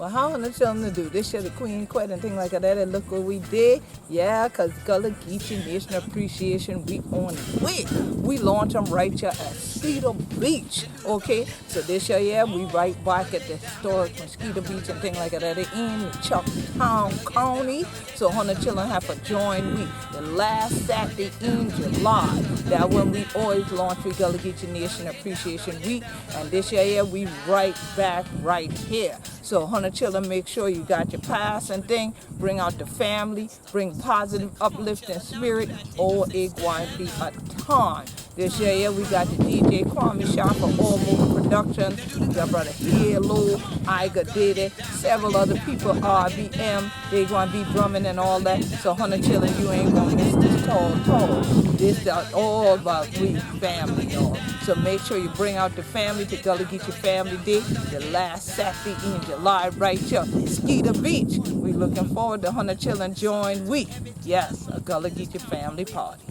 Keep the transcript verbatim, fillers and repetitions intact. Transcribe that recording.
How unu chillun do? Dis yah di Queen Quet and ting like dat. And look weh we deh. Yeah, 'cause Gullah Geechee Nation Appreciation Week on way. We launch 'em right yah at Skeeter Beach. Okay, so dis yah, yeah, we right back at the historic Mosquito Beach and ting like dat in Chucktown County. So unu chillun haffa join we the last Saturday in July. Dat when we always launch we Gullah Geechee Nation Appreciation Week. And dis yah, yeah, we right back right here. So unu chillun, make sure you got your pass and ting. Bring out the family. Bring positive, uplifting spirit. Oh, it gwine be a time. Dis yah, yeah, we got the D J Kwame Shop for All Movie Production. We got Brother Halo, Iga Diddy, several other people, R B M. They gwine be drumming and all dat. So unu chillun, you ain't gonna miss this tall, tall. Dis is all about we family, y'all. So make sure you bring out the family to Gullah Geechee Family Day, the last Saturday in July, right here, Skeeter Beach. We looking forward to unu chillun join we. Yes, a Gullah Geechee family party.